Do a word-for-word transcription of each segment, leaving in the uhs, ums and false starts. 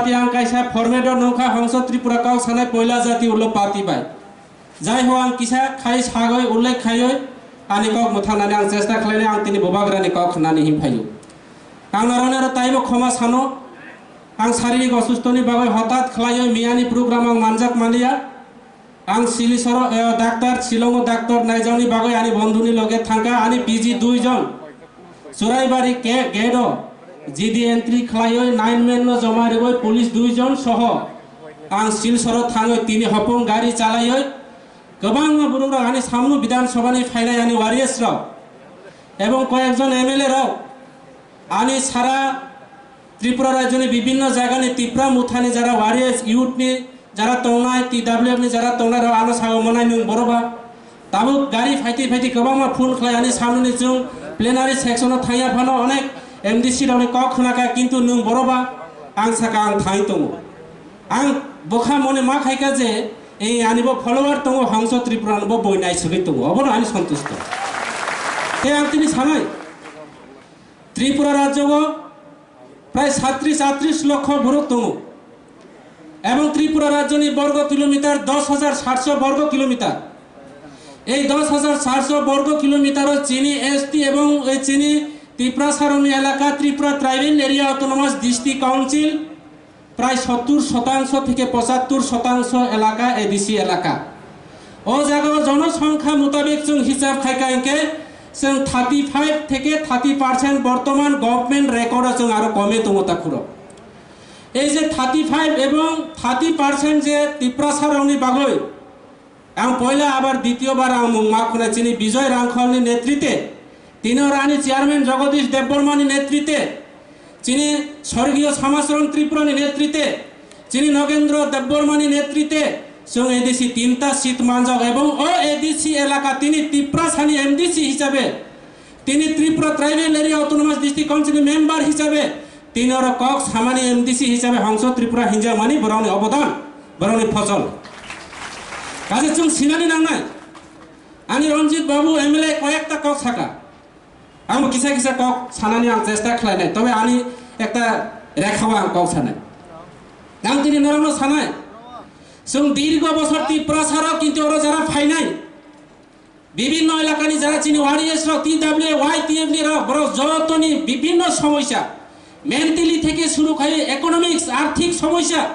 Yang kaisa format o nungkha Hongso Tripura kok sanai poila jati ulo party bai. Jai ho ang kisa khai sagoi ullekh khaioi ani kok mwthangnani ang chesta khlainai ang tini bubagrani kok khnani him phaio. Ang norokni aro taibo khoma sano. Ang saririk osustoni bagoi hotat khlaioi miyani program ang manjak maliya. Ang Silisoro, eh, doctor, Shillongo doctor naijakni bagwi ani bondhuni loge thangkha, ani P G dui jon. Churaibari ke-, gate o G D entry khlaioi, nine man no joma rwgoi, police dui jon soho. Ang Silsoro thangoi tini hopung gari chalaioi. Kwbangma borok rok ani samno Bidhan Sabha ni phainai ani warriors rok. Ebong koyekjon M L A rok ani sara Tripura rajyoni bibhinno jagani Tipra Mothani jara warriors, youth ni jara tongnai, T W F ni jara tongnai rok ano sao monai nwng boroba. Tabuk gari phaiti phaiti kwbangma phone khlai ani samnani chwng plenary section o thangya phano onek M D C rokni kok khwnakha, kintu nwng boroba ang saka ang thai tongo. Ang bokha mone ma khaika je, eh, ani bo follower tongo, Hongso Tripura bo boi naisogwi tongo, obono ani santusto. Tei ang tini sanai, Tripura rajyo o prai satris atris lokho borok tongo. Ebong Tripura rajyoni borgo kilometer dos hajar satso borgo kilometer. Ei dos hajar satso borgo kilometer o chini S T ebong ei chini Tiprasarokni elaka Tripura Tribal Area Autonomous District Council prai sottur shotangsho theke pochattur shotangsho elaka A D C elaka. O jagao jonosongkha mutabik chwng hisab khaika hinkhe chwng thirty five theke thirty percent bortoman government record o chwng aro kome tongo takhuro. Ei je thirty five ebong thirty percent je Tiprasarokni bagwi ang poila abar ditiyo bar ang mung ma khuna chini Bijoy Rangkholni netrite, tini oro ani chairman Jagadish Debbarmani netrite, chini sorgiyo Samacharan Tripurani netrite, chini Nogendra Debbarmani netrite, chwng A D C tinta seat manjak ebong o A D C elaka tini Tiprasani M D C hisabe, tini Tripura Tribal Area Autonomous District Council ni member hisabe, tini oro kok samani M D C hisabe Hongso Tripura hinjakmani borokni obodan, borokni phosol. Kaisa chwng sinani nangnai. Ani Ranjit Babu M L A koyekta kok saka. Ang kisa kisa kok sanani ang chesta khlainai. Tobe ani ekta rekhao ang kok sanai. Ang tini norokno sanai. Chwng dirgo bosor Tiprasarok kintu oro jara phainai. Bibhinno elakani jara chini warriors rok, T W Y T F ni rok, borok jotoni bibhinno somosya, mentally theke suru khai economics, arthik somosya,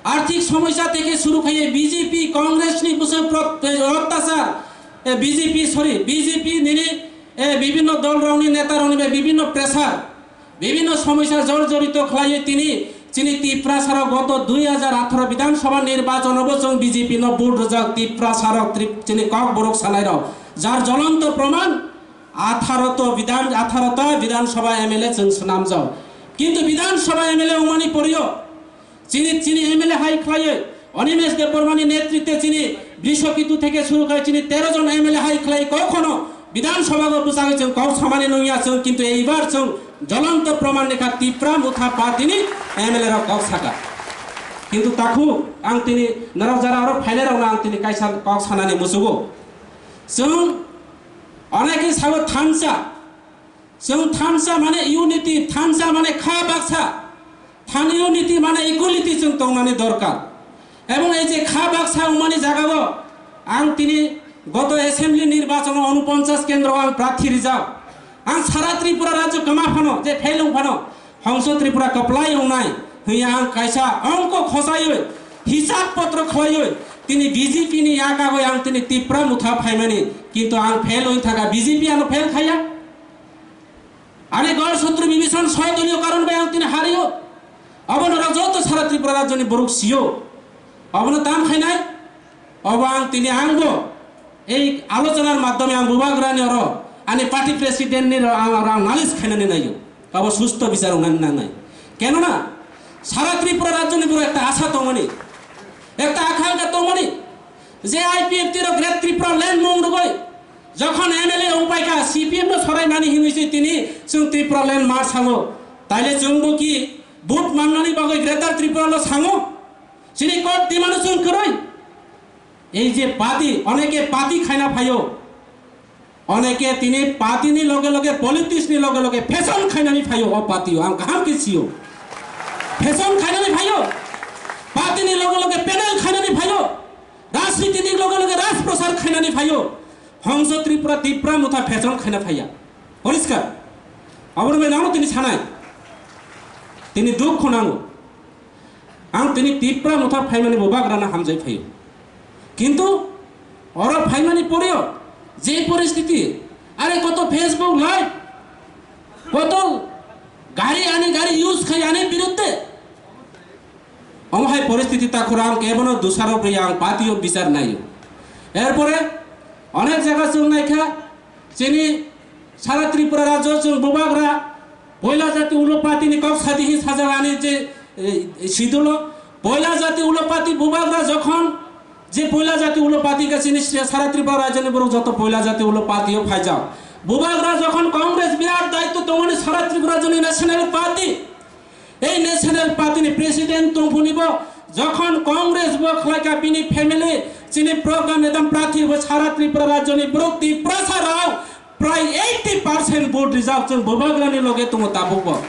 arthik somosya theke suru khai B J P, Congress ni bwswk prot-, eh, ottachar, eh, B J P, sorry, B J P nini, eh, bibhinno dol rokni neta rokni bai bibhinno pressure. Bibhinno somosya jorjorito khlaiwi tini chini Tiprasarok goto dui hajar atharo Bidhan Sabha nirbachon o bo chwng B J P no vote rwjak Tiprasarok Trip-, chini Kokborok sanairok. Jar jolonto proman atharo to Bidhan, atharo ta Bidhan Sabha M L A chwng swnamjak. Kintu Bidhan Sabha M L A wngmani porio chini, chini M L A hai khlaiwi Animesh Debbarmani netrite chini Brishaketu theke suru khai chini tero jon M L A hai khlai kokhono Bidhan Sabha go bwsagwi chwng kok samani nungya chwng, kintu eibar chwng jolonto proman ni kha Tipra Motha Party ni M L A rok kok saka. Kintu takhu ang tini norok jara aro phainai rokno ang tini kaisa kok sanani musugo. Chwng onekhe sago thansa, chwng thansa mane unity, thansa mane kha baksa, than unity mane equality chwng tongnani dorkar. Ebong ei je kha baksa wngmani jagao ang tini goto assembly nirbachon o unoponchas kendro ang prarthi rijak. Ang sara Tripura rajyo kwma phano, je fail wng phano, Hongso Tripura kwplai wngnai hwnwi ang kaisa ongko khosaiwi, hisab potro khlaiwi, tini B J P ni yakagwi ang tini Tipra Motha phaimani, kintu ang fail wng thaka, B J P ano fail khaiya. Ani gor sotro Bibhishan soy doliyo karon bai ang tini hario. Abono rok joto sara Tripura rajyoni borok sio. Abono tam khainai. Obo ang tini angbo ei alochonar maddhome ang bubagrani oro ani party president ni ro ang, ang nalis khainani naio. Obo susto bichar wngnani nangnai. Kenona sara Tripura rajyoni borok ekta asha tongmani, ekta akangkha tongmani, je I P F T ro Great Tripura Land mung rwgwi jokhon M L A wngpaikha, C P M no soraimani hinwi se tini chwng Tripura Land mar sango. Taile chwngbo ki vote mannani bagwi Greater Tripura lo sango? Chini kok dimano chwng kwrwi. Ei je party, oneke party khaina phaio. Oneke tini party ni loge loge, politics ni loge loge fashion khainani phaio o party o. Ang kaham khe sio. Fashion khainani phaio. phaio, Hongso Tripura, Tipra Motha fashion khaina phaiya. Poriskar. Aboni bai nangno tini sanai. Tini dukho nango. Ang tini Tipra Motha phaimani bubagrano hamjai phaio. Kintu oro phaimani poreo je poristiti, are koto Facebook live, koto gari ani gari use khai ani biruddhe. Omo hai poristiti takhoro ang kebono dusarop ri ang patio bichar naio. Erpore onek jaga chwng naikha, chini sara Tripura rajyo chwng bubagra poila jati ulo patini kok sadi hi sajak ani je, e, sidulo poila jati ulo pati bubagra jokhon je poila jati ulo pati ka chini sara Tripura rajyoni borok joto poila jati ulo patio phaijak. Bubagra jokhon Congress birat daitto tongmani sara Tripura rajyoni national party, ei national party ni president tongphunibo jokhon Congress bo khlaika bini family chini program edam prathi bo sara Tripura rajyoni borok Tiprasa rok prai eighty percent vote rijak chwng bubagrani loge tongo tabukbo.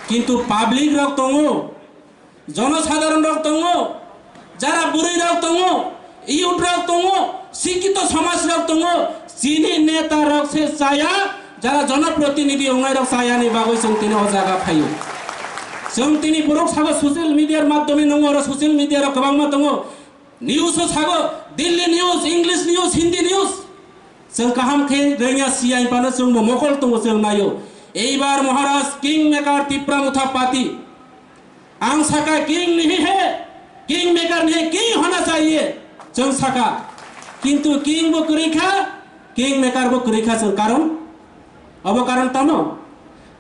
Kintu public rok tongo, jonosadharon rok tongo, jara bwrwi rok tongo, youth rok tongo, sikito somaj rok tongo, chini neta rok se chaya, jara jonoprotinidhi wngnai rok chaya ni bagwi chwng tini o jaga phaio. Chwng tini borok sago social media r madhyome nungo oro social media rok kwbangma tongo, news o sago, Delhi news, English news, Hindi news. Chwng kaham khe rwngya siya hinphano chwngbo mokol tongo chwng naio. Eibar Maharaj King Maker Tipra Motha Party. Ang saka king nahi hai, king maker nahi, king hona chahiye, chwng saka. Kintu king bo kwrwi kha, king maker bo kwrwi kha chwng karon. Obo karon tamo?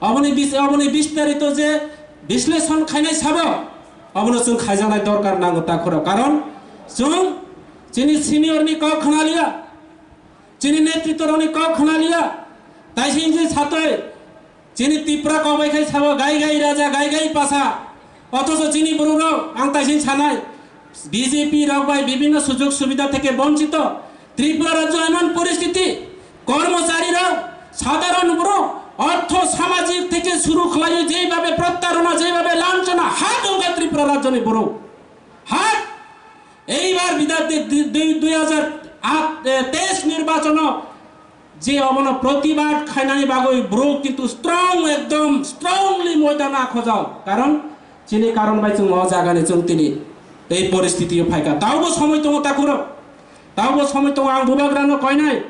Oboni bis-, oboni bistarito je bisleshon khainai sabo, obono chwng khaijaknai dorkar nango takhoro. Karon chwng chini senior ni kok khna liya, chini netritto rokni kok khna liya, taising je satoi chini Tipra kok bai khai sabo gai gai raja, gai gai pasa. Othocho chini borok rok ang taising sanai, B J P rok bai bibhinno sujog subidha theke bonchito. Tripura rajyo emon poristiti, kormochari rok, sadharon borok, ortho samajik theke suru khlaiwi jeibabe prottarona, jeibabe lanchona ha dongkha Tripura rajyoni borok. Ha eibar bidar de, de, de, dui hajar at, eh, teis nirbachono je obono protibad khainani bagwi borok kintu strong, ekdom strongly moidana khojao. Karon chini karon bai chwng o jagani chwng tini ei poristitio phaikha. Taobo somoi tongo takhoro. Taobo somoi tongo, ang bubagrano koinai.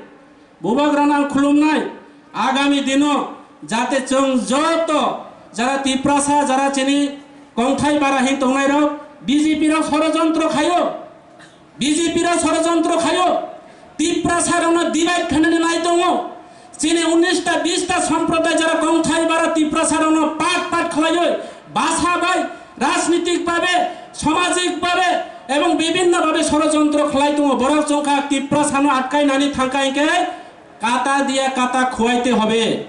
Bubagrano ang khulumnai, agami dino jate chwng joto jara Tiprasa, jara chini kongthai bara hin tongnai rok, B J P rok sorojontro khaio, B J P rok sorojontro khaio, Tiprasa rokno divide khainani nai tongo. Chini unnis ta bis ta somproday jara kongthai bara Tiprasa rokno part part khlaioi, basa bai, rajnitik babe, samajik babe ebong bibhinno babe sorojontro khlai tongo. Borok chwngkha Tiprasano atkai nani thangkha hinkhe kata diya kata khuwaite hobe.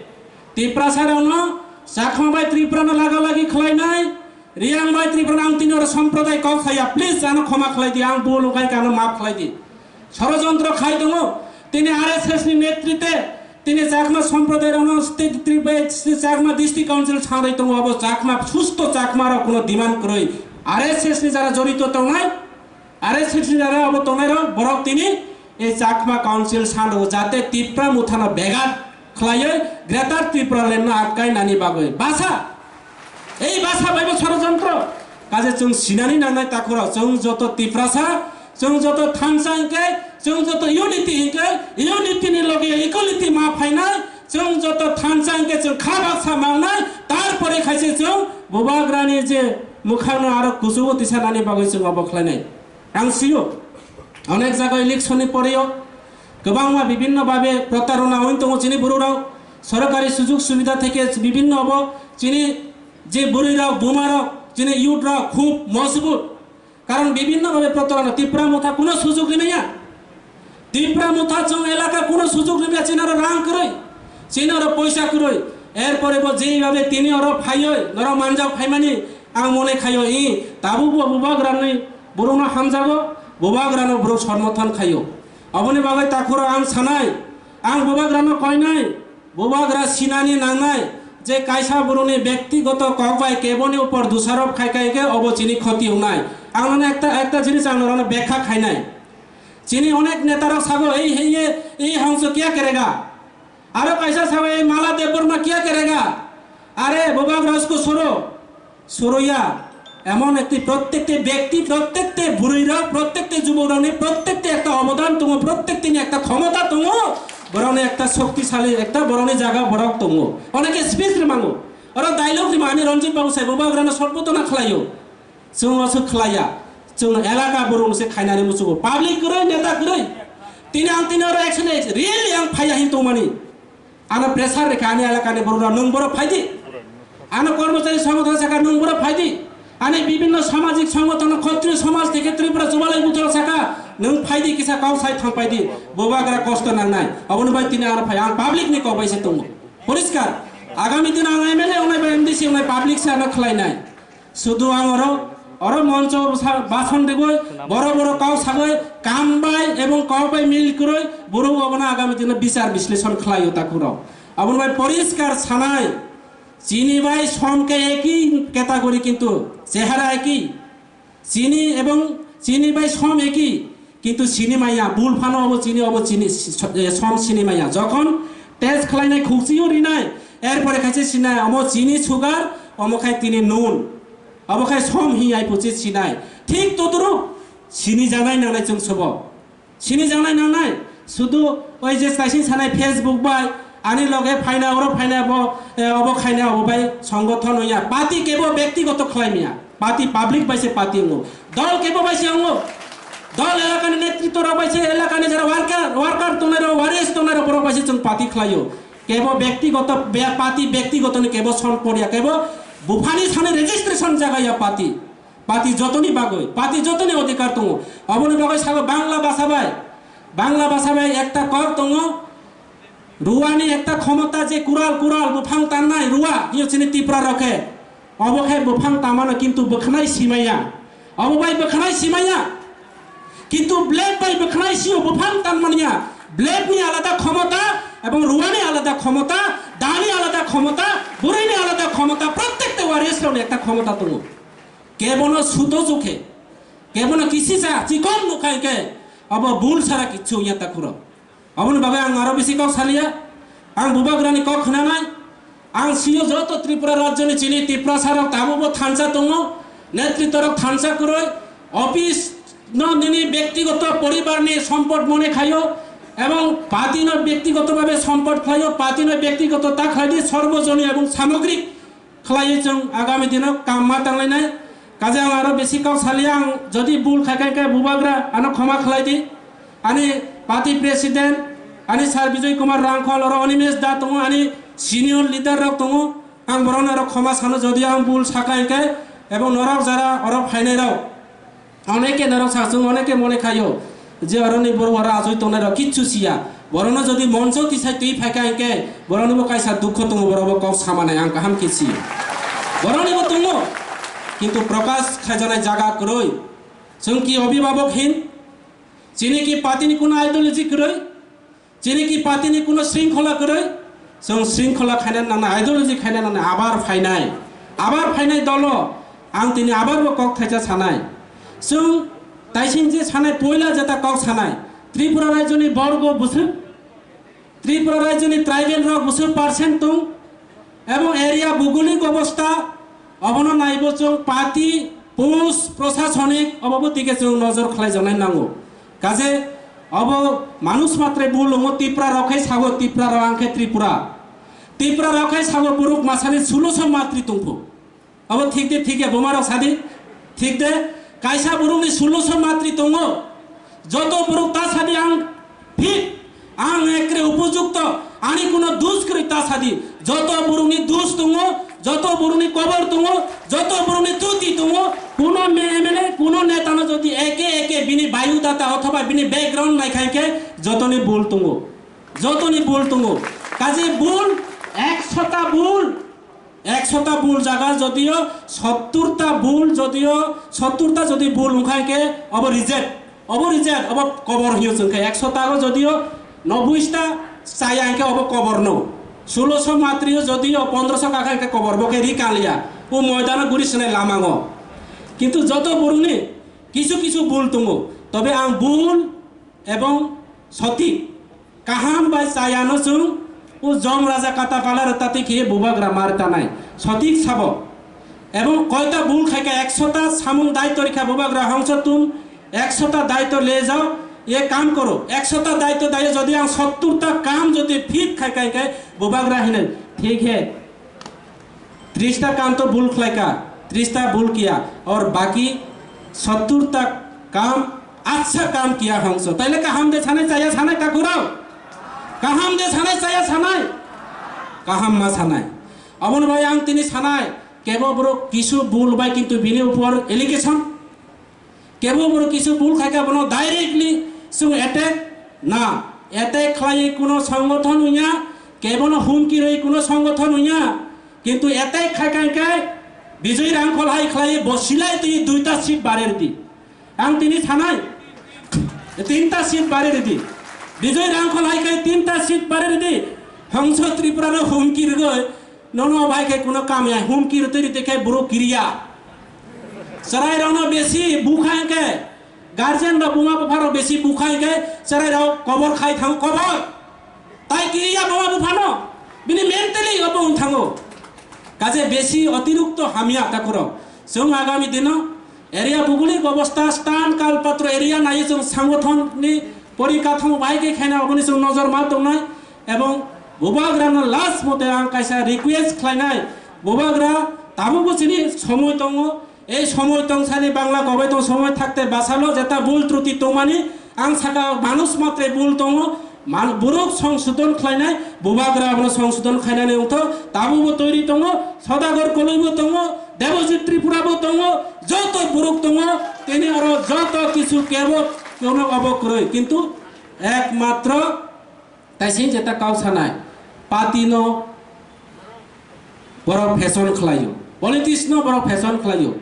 Tiprasa rokno Chakma bai Tripura no laga lagi khlai nai, Riyang bai Tripura no ang tini oro somproday kok saya, please ano khoma khlai di, ang bul wngkha hinkhe ano maaf khlai di. Sorojontro khai tongo, tini R S S ni netrite tini Chakma somproday rokno state Tripura, Chakma District Council sangrwi tongo, abo Chakma, susto Chakma rok kuno demand kwrwi, R S S ni jara jorito tongnai, R S S ni jara abo tongnai rok, borok tini ei Chakma Council sanrw jate Tipra Mothano begat khlaiwi Greater Tripura Land no atkai nani bagwi basa. Ei basa baibo sorojontro. Kaje chwng sinani nangnai takhoro, chwng joto Tiprasa, chwng joto thansa hinkhe, chwng joto unity hinkhe, unity ni loge equality ma phainai, chwng joto thansa hinkhe chwng kha baksa mangnai, tarpore khaise chwng bubagrani je mwkhangno aro kuchugo tisanani bagwi chwng obo khlainai. Ang sio, onek jaga election ni poreo kwbangma bibhinno babe protarona wng tongo chini borok rok, sorkari sujog subidha theke bibhinno obo chini je bwrwi rok, buma rok, chini youth rok khub mojbut. Karon bibhinno babe protarona, Tipra Motha kuno sujog rimaya. Tipra Motha chwng elaka kuno sujog rimaya, chini oro rang kwrwi, chini oro poisa kwrwi. Erpore bo jeibabe tini oro phaioi, norok manjak phaimani ang mone khaio, i tabukbo bubagrani borokno hamjago, bubagrano borok somorthon khaio. Aboni bagwi takhoro ang sanai, ang bubagrano koinai, bubagra sinani nangnai je kaisa borokni bektigoto kok bai keboni upor dusarop khai khai khe obo chini khoti wngnai. Ang nono ekta, ekta jinis ang norokno bekha khainai. Chini onek netarok sago, "Ei heye, ei hongso kya karega?" Aro kaisa sago, "Ei Mala Debbarma kya karega?" Are, Bubagra usko soro, soroya. Emon ekti prottekti bekti, prottekti bwrwirok, prottekti jubokrokni prottekti ekta obodan tongo, prottektini ekta khomota tongo, borokni ekta shoktisali, ekta borokni jaga borok tongo. Oneke speech rwmango. Oro dialogue rwmani Ranjit Babu sai Bubagrano sorbotona khlaio. Chwng oso khlaiya. Chwng elaka borok se khainani muchugo. Public kwrwi, neta kwrwi. Tini ang tini oro action nai, really ang phaiya hin tongmani. Ano pressure rikha ani elakani borok, nwng borok phaidi. Ano kormochari songothono saka nwng borok phaidi. Ani bibhinno samajik songothono khotri somaj theke Tripura chubalai buthoro saka nwng phaidi kisa kok sai thang phaidi. Bubagra kosto nangnai. Aboni bai tini ano phai ang public ni kok bai se tongo. Poriskar. Agami dino ang M L A ongnai bai M D C ongnai public se ano khlainai. Sudu ang oro, oro moncho sa-, bason rigoi, boro boro kau sagoi, kam bai ebong kau bai mil kuroi, borok obono agami dino bichar bisleshon khlaio takhurok. Aboni bai poriskar sanai, chini bai som ke eki category kintu chehara eki, chini ebong chini bai som eki, kintu sini maya, bul phano obo chini, obo chini, s-, s-, som sini maya. Jokhon test khlainai khuksio rinai, erpore khaise sinai, omo chini sugar, omo khai tini nun. Abo khai som hi ai puchi sinai. Thik todrup sini janai nangnai chwng sobo. Sini janai nangnai. Sudu oi je saisin sanai Facebook bai, ani loge phaina, oro phaina, bo, eh, obo khaina, obo bai songothon oya. Party kebo bektigoto khlai miya. Party public bai se party ongo. Dol kebo bai se ongo. Dol elakani netritto rok bai se elakani jara worker, worker tongnai rok, warriors tongnai rok borok bai se chwng party khlaio. Kebo bektigoto be-, party bektigotoni kebo son porya, kebo buphani sani registration jagaya party. Party jotoni bagwi, party jotoni odhikar tongo. Aboni bagwi sago Bangla basa bai. Bangla basa bai ekta kok tongo. Ruani ekta khomota je kural kural buphang tannai rua, hiyo chini Tipra rokhe. Obo khe buphang tamano kintu bwkhnai simaya. Obo bai bwkhnai simaya. Kintu blade bai bwkhnai sio buphang tan manya. Blade ni alada khomota ebong ruani alada khomota, dani alada khomota, burini alada khomota, prottekta warriors rokni ekta khomota tongo. Kebono suto jukhe, kebono kisisa chikon nukha khe, abo bul sara kichu ya takhuro. Aboni bagwi ang aro bisi kok saliya. Ang bubagrani kok khnanai. Ang sio joto Tripura rajyoni chini Tiprasa rok tabukbo thansa tongo, netritto rok thansa kwrwi, office no nini bektigoto poribarni sompot mone khaio, ebong party no bektigoto bhabe sompot khlaio, party no bektigoto ta khlaidi, sorbojonio ebong samogrik khlaiwi chwng agami dino kam ma tanglainai. Kaje ang aro bisi kok saliya, ang jodi bul khai khai khe bubagra ano khoma khlai di. Ani party president, ani Sir Bijoy Kumar Rangkhol, oro Animesh da tongo, ani senior leader rok tongo. Ang borokno aro khoma sano jodi ang bul saka hinkhe, ebong norok jara oro phainai rok. Oneke norok sa chwng oneke mone khaio je oroni borok oro achoi tongnai rok kichu siya. Borokno jodi moncho tisai twi phaikha hinkhe boroknibo kaisa dukho tongo, borokbo kok samanai ang kaham khe si. Boroknibo tongo. Kintu Prakash khaijaknai jaga kwrwi. Chwng ki obhibhabok hin? Chini ki party ni kuno ideology kwrwi? Chini ki party ni kuno shringkhola kwrwi? Chwng shringkhola khaina nangna, ideology khaina nangna, abar phainai. Abar phainai dolo ang tini abar bo kok thaisa sanai. Chwng taising je sanai, poila jeta kok sanai. Tripura rajyoni borgo bwswk Tripura rajyoni tribal rok bwswk percent tong, ebong area bhugolik obostha, obono naibo chwng party, post, prosasonik, obobo tike chwng nojor khlaijaknai nango. Kaje obo manush matre bul wngo, Tipra rok khai sago Tipra rok ang khe Tripura. Tipra rok khai sago borok masani sulosho matri tongphu. Abo thik de thik ya, buma rok sadi. Thik de, kaisa borok ni sulosho matri tongo. Joto borok ta sadi ang fit, ang ekre upojukto, ani kuno dus kwrwi ta sadi. Joto borok ni dus tongo, joto borok ni kobor tongo, joto borok ni tuti tongo. Kuno M L A, kuno neta no jodi eke eke bini biodata othoba bini background naikha khe joto ni bul tongo. Joto ni bul tongo. Kaje bul, ekshota bul. Ekshota bul jaga jodio sotturta bul, jodio sotturta jodi bul wngkha khe obo reject, obo reject, obo kobor hinyo chwngkha. Ekshota go jodio nobbuista chaya hinkhe obo kobor no. Sulosho matrio jodio pondroso kakha hinkhe kobor bo khe ri kaliya. O moidano guri swnai lamango. Kintu joto borokni kisu kisu bul tongo. Tobe ang bul Ebong sotik kaham bai chayano chwng o jom raja kata pala rwtati khiye bubagra mar tanai sotik sabo. Ebong koita bul khaika ekshota samung daityo rikha bubagra hongso tum ekshota daityo le jao ye kam koro ekshota daityo daye jodi ang sotturta kam jodi fit khai khai khai bubagra hinai thik he. Trista kam to bul khlaika, trista bul kiya, aur baki sotturta kam accha kam kiya hongso. Taile kaham de sanai chaya sanai takurao? Kaham de sanai chaya sanai? Kaham ma sanai. Aboni bai ang tini sanai, kebo borok kisu bul bai kintu bini upor allegation. Kebo borok kisu bul khaika bono directly chwng attack na. Attack khlaiwi kuno songothon wngya, kebono humki rwi kuno songothon wngya. Kintu attack khaika hwnkhe Bijoy Rangkhol hai khlaiwi bo silai twi duita seat barer di. Ang tini sanai, tinta seat barer di. Bijoy Rangkhol hai khe tinta seat barer di. Hongso Tripura no humki rwgwi Nono bai khe kuno kamya humki rwtwi rwtwi khe borok kiriya. Chwrairokno besi bukha hwnkhe, guardian rok buma bupharok besi bukha hwnkhe chwrairok kobor khai thango kobor. Tai kiriya buma buphano, bini mentally obo wng thango. Kaje besi otirukto hamya takhorok. Chwng agami dino Area bugulik obostha stan kalpatro area nai chwng sangothon ni porikathamo bai khe khaina oboni chwng nojor ma tongnai ebong bubagra no last mote ang kaisa request khlainai bubagra tabukbo chini somoi tongo ei somoi tongsani bangla kobai tong somoi thakte basalo jeta bul truti tongmani ang saka manush matre bul tongo. Man-, borok songsodon khlainai, bubagra abono songsodon khlainani wngthok, tabukbo toiri tongo, Sodagar Koloi bo tongo, Debojit Tripura bo tongo, joto borok tongo, tini oro joto kisu kebo kono obo kwrwi, kintu ekmatro taising jeta kau sanai, party no borok fashion khlaio, politics no borok fashion khlaio,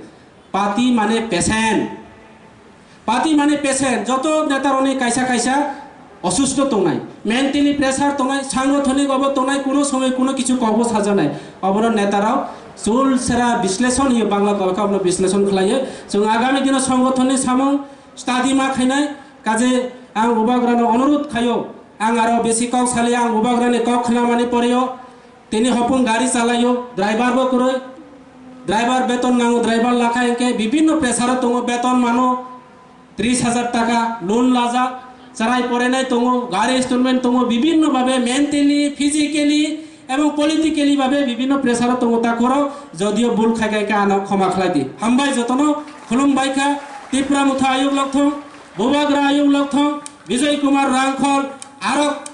party mane patient. Party mane patient, joto netarokni kaisa kaisa osusto tongnai, mentally pressure tongnai, sangothonik obo tongnai, kuno somoi kuno kichu kokbo sajaknai. Obono netarok chul sera bisleshon hiyo, Bangla kok abono bisleshon khlaio. Chwng agami dino songothonni samung study ma khainai, kaje ang bubagrano onurodh khaio, ang aro besi kok saliya, ang bubagrani kok khnamani poreo. Tini hopung gari chalaio, driver bo kwrwi. Driver beton nango, driver lakha hwnkhe bibinno pressure o tongo, beton mano tris hajar taka, loan lajak, chwrai porenai tongo, gari installment tongo, bibinno babe mentally, physically ebong politically babe bibinno pressure o tongo takhoro, jodio bul khai khai khe ano khoma khlai di. Hambai jotono, khulum bai kha, Tipra Motha ayuk lokthong, Bubagra ayuk lokthong, Bijoy Kumar Rangkhol, arok